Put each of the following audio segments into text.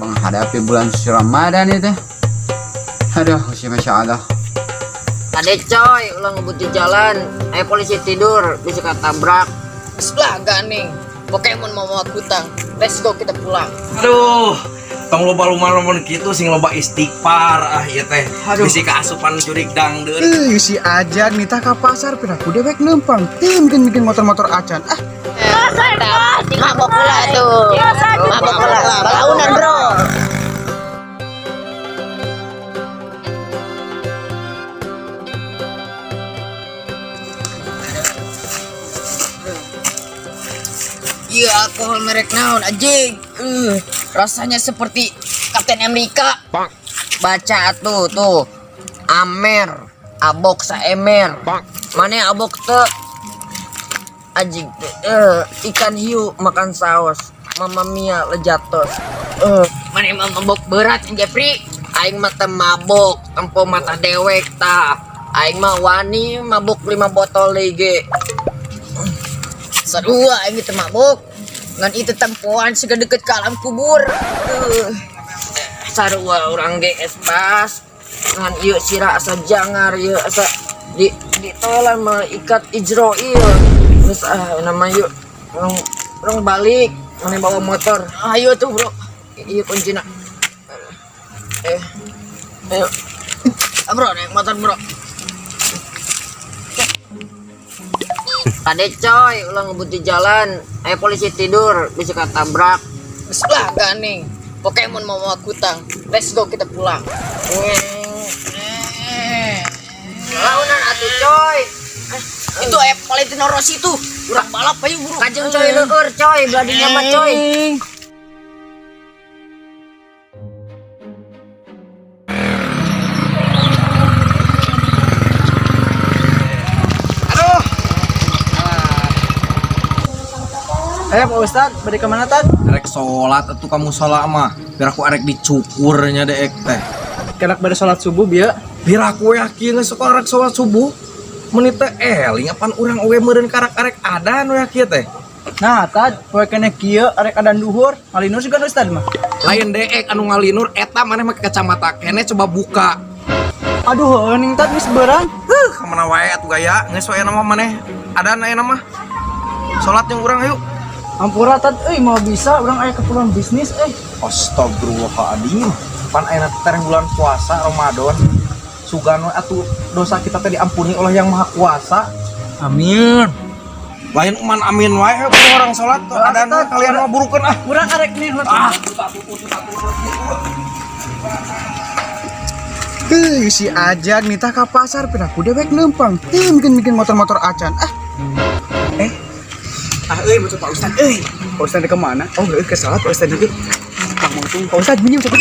Menghadapi bulan suci Ramadan itu. Aduh, Masya Allah. Ade coy, ulah ngebut di jalan. Ayo polisi tidur, bisa ketabrak. Sebelah nih. Pokemon mau mau hutang. Let's go, kita pulang. Aduh, tong loba lumayan kitu, sing loba istighfar ah ieu teh. Aduh. Bisi kaasupan jurig dangdeur. Ih, si Ajak nitah ke pasar, piraku dewek lempang. Tim bikin bikin motor-motor acan. Ah, Mantap. Mabok pula tuh. Mabok pula. Balaunan, bro. Iya, alkohol merek naon anjing. Rasanya seperti Kapten Amerika. Baca tuh tuh. Amer, abok saemer. Mana abok teu? Anjing teh, ikan hiu makan saus. Mamma mia lejatos. Mana emang mabok berat yang Jeffrey? Aing mah teu mabok, tempo mata dewek tah. Aing mah wani mabok 5 botol deui ge. Sarua aing teu mabok. Ngan itu tempoan siga deket ke alam kubur. Sarua urang ge espas ngan ieu sira asa jangar ieu asa di toilet malaikat Ijroil. Geus ah nama yuk urang urang balik mana bawa motor. Ayo tuh, bro. Ieu kuncina. Eh, ayo. Ah, bro, naik motor, bro. Kade coy, ulah ngebut di jalan. Ayo polisi tidur, bisa ketabrak. Sebelah nih. Pokemon mau mau hutang. Let's go, kita pulang. Launan atuh coy. Itu Valentino Rossi tuh. Urang balap ayo, bro. Kajeng coy leur coy, beladinya mah coy. Ayo Pak Ustad, balik ke mana tad? Arek salat atuh ka musala mah. Biar aku arek dicukurnya deek teh. Kenak pada sholat subuh bieu. Biar aku yakin geus sok arek salat subuh. Menit teh eling apan urang oge meureun karak arek adan we kieu teh. Nah tad, poe keneh kieu arek adan duhur, ngalinur juga Ustad mah. Lain deek anu ngalinur eta maneh make kacamata kene coba buka. Aduh, heuning tad geus beurang. Huh, kamana wae atuh gaya geus wae nama maneh. Adan aya nama. Salat yang urang ayo. Ampura tad, euy mau bisa urang aya keperluan bisnis euy. Astagfirullahaladzim. Pan ayeuna teh bulan puasa Ramadan. Sugan we atuh dosa kita teh diampuni oleh Yang Maha Kuasa. Amin. Lain uman amin wae kudu orang salat tuh adan we, kalian mah burukeun ah. Urang arek nih Ah, Ih, si Ajak nitah ke pasar, piraku dewek lempang. Tim bikin bikin motor-motor acan. Ah, eh, ah, euy, motor Pak Ustad, euy. Pak Ustad ke mana? Oh, euy, ke salat Pak Ustad itu. Kamu tuh, Pak Ustad minjem coba.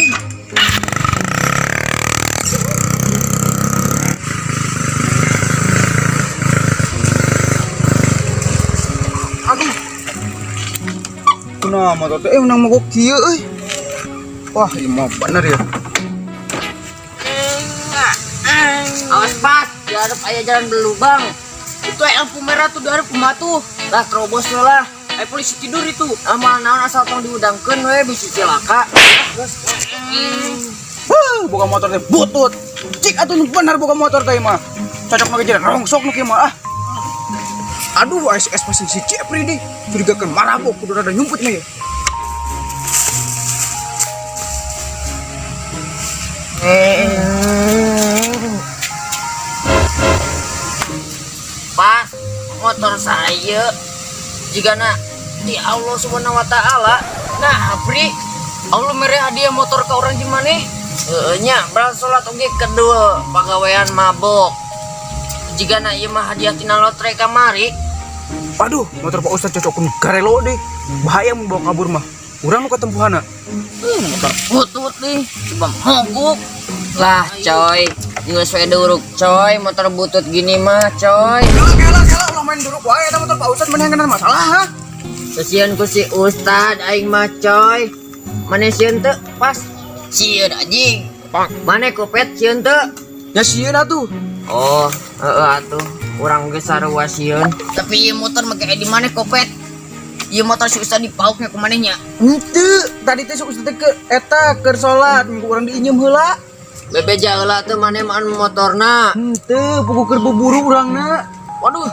Aduh. Kunaon motor teh menang mogok kieu euy. Wah, ieu mah bener ya. Awas pas, di hareup aya jalan berlubang. Itu lampu merah tuh dari kumaha tuh. Lah terobos we lah. Ayo polisi tidur itu. Amal naon asal tong diudangkeun we bisa cilaka. Huh, buka motor teh butut. Cik atuh nu bener buka motor teh mah. Cocok mah jadi rongsok nu kieu mah ah. Aduh, ASS pasti si Jepri deh. Curigakeun marabok kudu rada nyumput mah ya. Pas motor saya jigana di Allah Subhanahu wa taala. Nah, Pri, Allah mere hadiah motor ke orang gimana? Heeh nya, beral salat oge kedua pagawean mabok. Jigana ieu mah hadiah tina lotre kamari. Aduh, motor Pak Ustad cocok nu garelo deh. Bahaya mau bawa kabur mah. Urang mau ketempuhana. Motor butut nih, coba mogok. Lah coy, geus we duruk coy, motor butut gini mah coy. Kela kela kela ulah main duruk wae eta motor Pak Ustad mending kena masalah ha. Sesieun ku si Ustad aing mah coy. Mane sieun teu? Pas. Sieun anjing. Mane kopet sieun teu? Ya sieun atuh. Oh, heeh atuh. Urang geus sarua sieun. Tapi ieu motor make di mana kopet? Ieu motor si Ustad dipauknya ku manehnya. Henteu, tadi teh si Ustad teh ke eta keur salat, ku urang diinjem heula. Bebeja heula teu maneh mah anu motorna. Henteu, puguh keur buburu urangna. Waduh,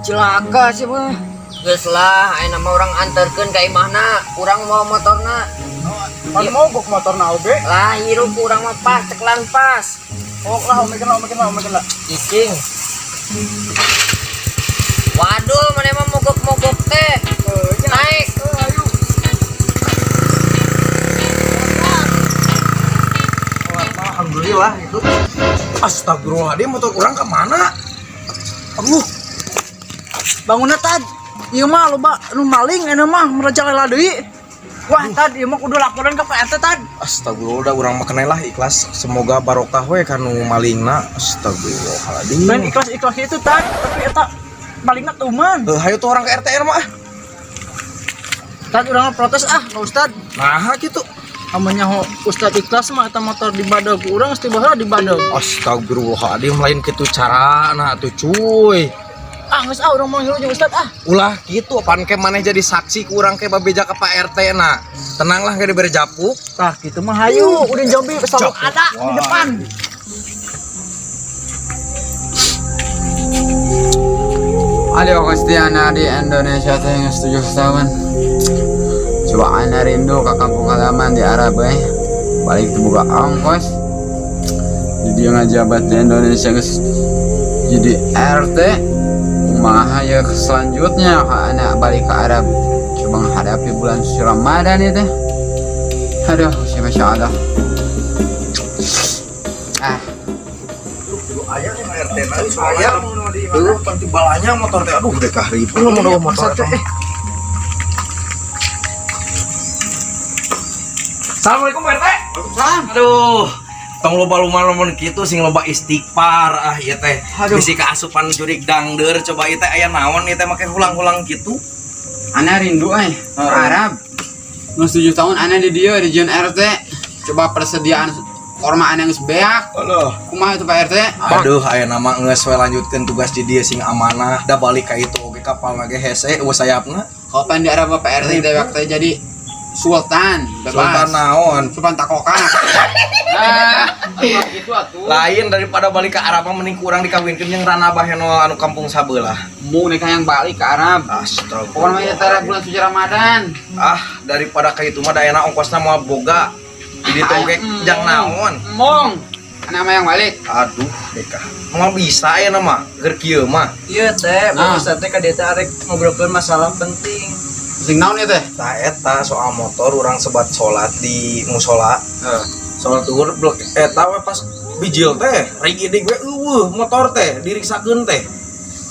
cilaka sih mah. Geus lah, ayeuna mah urang anterkeun ka imahna, urang mau motorna. Pan mogok motorna oge. Lah, hirup urang mah pas, ceklan pas. Oh lah, omekeun lah, omekeun lah, omekeun lah. Cicing. Waduh, maneh mah mogok-mogok teh. Naik. Ayo. Alhamdulillah itu. Astagfirullahaladzim, motor urang kemana? Aduh, Bangunna Tad. Ieu mah loba nu maling euna mah merajalela deui. Wah, Tad, ieu mah kudu laporan ke Pak RT, Tad. Astagfirullah, udah urang mah lah ikhlas. Semoga barokah we kanu malingna. Astagfirullahaladzim. Lain ikhlas-ikhlas itu, Tad, tapi eta malingna tuman. Eh, hayu tuh orang ke RTR mah ah. Tad, urang mah protes ah, ka Ustad. Nah, gitu. Amun nyaho Ustad ikhlas mah eta motor dibadog ku urang geus tiba heula dibadog. Astagfirullahaladzim, lain kitu carana tuh cuy. Ah, geus ah urang mau ngilu jeung Ustad ah. Ulah gitu, pan ke maneh jadi saksi ku urang ke babeja ke Pak RT na. Tenanglah gak diberi japuk. Tah kitu mah hayu, Udin Zombie selalu Japuk. ada di Wah. depan. Aduh, Kristiana di Indonesia teh geus 7 tahun. Coba ana rindu ke kampung halaman di Arab eh. Balik teu boga ongkos. Jadi dia ngajabat di Indonesia geus jadi RT. Kumaha ya selanjutnya ka anak balik ke Arab. Coba menghadapi bulan suci Ramadan itu. Aduh, masya Allah. Ah, Aya yang RT na soalnya. Tuh, penting balanya motor teh. Aduh, dek ribu lah mau motor teh. Assalamualaikum Pak RT. salam. Aduh, tong loba lumayan kitu sing loba istighfar ah ieu teh. Aduh. Bisi kaasupan jurig dangdeur coba ieu teh aya naon ieu teh make hulang-hulang kitu. Ana rindu eh ke Arab. Nus 7 tahun ana di dieu di Jun RT. Coba persediaan korma ana geus beak. Aduh. Kumaha itu Pak RT? Aduh, aya nama geus we lanjutkeun tugas di dieu sing amanah. Da balik ka itu oge kapal ge hese eueuh sayapna. Kapan di Arab Pak RT dewek teh jadi sultan, bebas. Sultan naon? Sultan takokan. Ah, gitu atuh. Lain daripada balik ke Arab mah mending kurang dikawinkeun jeung Rana Baheno anu kampung sabelah. Mung nikah yang balik ke Arab. Astagfirullah. Pokoknya mah ieu teh bulan suci Ramadan. Ah, daripada ka itu mah da enak ongkosna moal boga. Di ditu oge jang naon? Mung. Ana mah yang balik. Aduh, dekah. Moal bisa aya nama keur kieu mah. Iya teh, Nah. Pak Ustad teh ka dieu teh arek ngobrolkeun masalah penting. Sing naon ieu teh? Tah eta soal motor urang sebat salat di musola. Heeh. Salat duhur blek eta we pas bijil teh, rigidig we eueuh motor teh diriksakeun teh.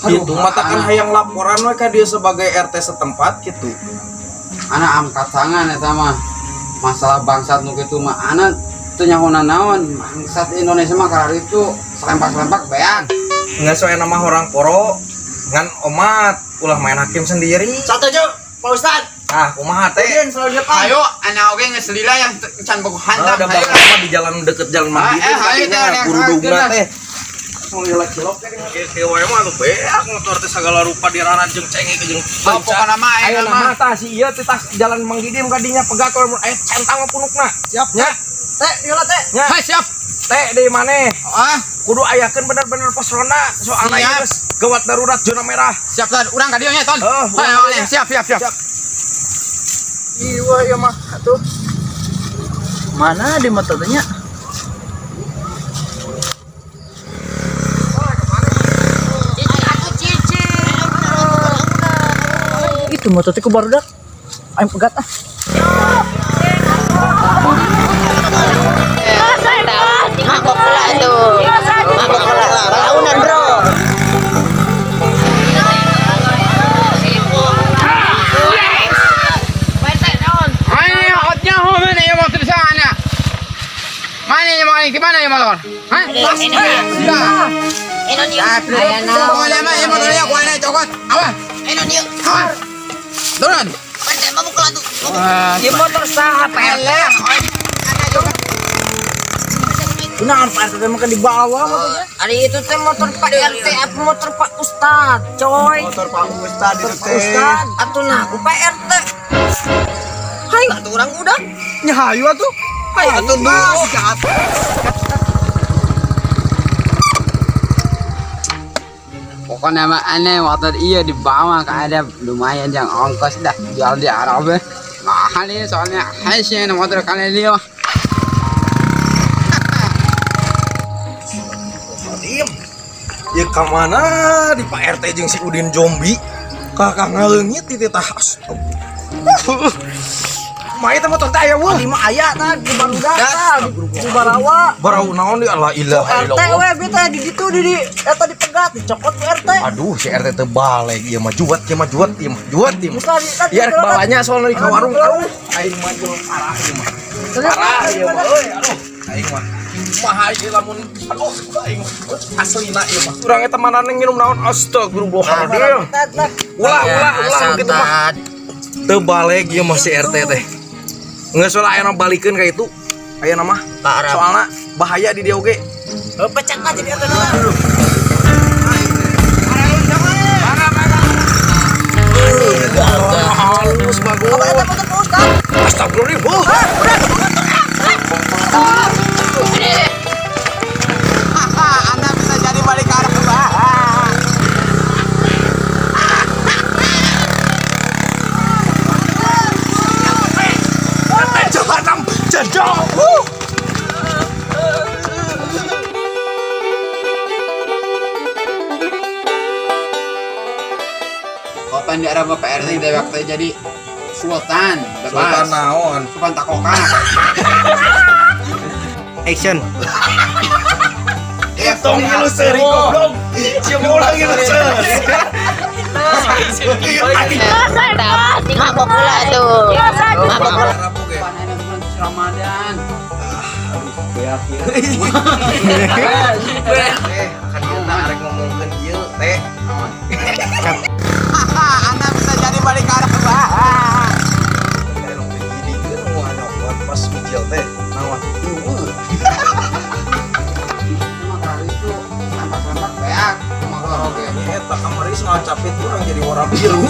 Aduh, Gitu matakan ah. hayang laporan we ka dia sebagai RT setempat gitu. Ana angkat tangan eta mah. Masalah bangsat nu kitu mah ana teu nyaho naon. Bangsat Indonesia mah kararitu selempak-selempak beak. Nggak soalnya nama orang poro ngan omat ulah main hakim sendiri. Satu Pak Ustad. Ah, kumaha teh? Udin selalu di depan. Ayo, ana oge geus lila yang can bogo Ah, hantam. ada Ayo. bang mah di jalan deket jalan Ah, Mandiri eh, ayo, tadinya teh, kurudungna geuna. teh. Mau lila cilok teh kieu wae mah atuh beak motor teh sagala rupa dirarajeung cengek jeung Oh, pokona mah Ayo ayeuna nama mah. tah si ieu teh tah jalan Mang Didim ka dinya pegat we mun aya centang mah punukna. Siap. Nya, Teh, ieu lah teh. nya. Hai, siap. Teh di maneh? Ah, Kudu ayakeun bener-bener pos ronda soalna Siap. ieu geus gawat darurat zona merah. siap Ton. Urang ka dieu nya, Ton. Oh, urang Ayo, ka dieu. ayo, siap, siap, siap. Siap. Iya, iya mah tuh. Mana di motor teh nya? Cicing atuh cicing. Itu motor teh ku barudak. Aing pegat ah. Mabok pula tuh. Mabok pula. Balaunan, Bro. Ayo, otnya ho mana ya motor sana? Mana yang mau di mana yang motor? Hah? Sudah. Eno dieu. Aya naon? Pokoknya mah yang motornya ku ana cokot. Awas. Eno dieu. Awas. Turun. Pak RT mabok pula tuh. Wah, Ieu motor saha Pak RT? Alah, ana juga. Nah, Pak RT mah kan dibawa motornya. Ari itu teh motor Pak RT apa motor Pak Ustad, coy. Motor Pak Ustad itu Pak teh. Ustad. Atuh nah, ku Pak RT. Hai, atuh urang udah. Nya hayu atuh. Hayu atuh jahat. Pokoknya mah aneh motor iya dibawa ke ada lumayan yang ongkos dah jual di Arab. Mahal ya soalnya hasil motor kalian dia mah. Diem. Ya ka mana di Pak RT jeung si Udin zombie. Kakak ngaleungit di teh Astagfirullah. Mae teh motor teh aya weuh. Lima aya tah di barudak tah di Barawa. Barau naon di Allah ilaha RT illallah. we bi teh di ditu di eta dipegat dicokot ku RT. Aduh, si RT teh balik ieu mah juwet ieu mah juwet ieu mah juwet ieu mah. Geus lah, di- Ya rek balanya soalnya di ka warung aduh. Aing mah jeung parah ieu mah. Parah ieu mah euy aduh. Aing mah kumaha ieu lamun aduh aing mah aslina ieu mah. Urang eta manane nginum naon astagfirullahaladzim. Lah. Ulah ulah ulah kitu mah. Teu baleg ieu mah si RT teh. Geus lah aya balikeun ka itu. Aya mah. Soalna bahaya di dia oge. Pecat lah jadi RT lah. Halus bagus. Apa eta motor Pak Ustad? Astagfirullah. Anda bisa jadi balik ke Arab. Jahanam jadong. Kapan di Arab Pak RT dewek teh jadi sultan, bebas. Sultan naon? Sultan takokan. Action. Tong ngilu seuri goblok. Sia ulah ngilu seuri. Mantap. Mabok pula tuh. Mabok pula. Pan enak bulan Ramadan. Eh, kan ieu tah arek ngomongkeun ieu teh. Anda bisa jadi balik ke Arab. Kayak nu jidikeun wah nyokot pas mijil teh. Naon? Eueuh. Cuma kali itu lampak-lampak beak motor oge. Eta kamari soal capit urang jadi warna biru.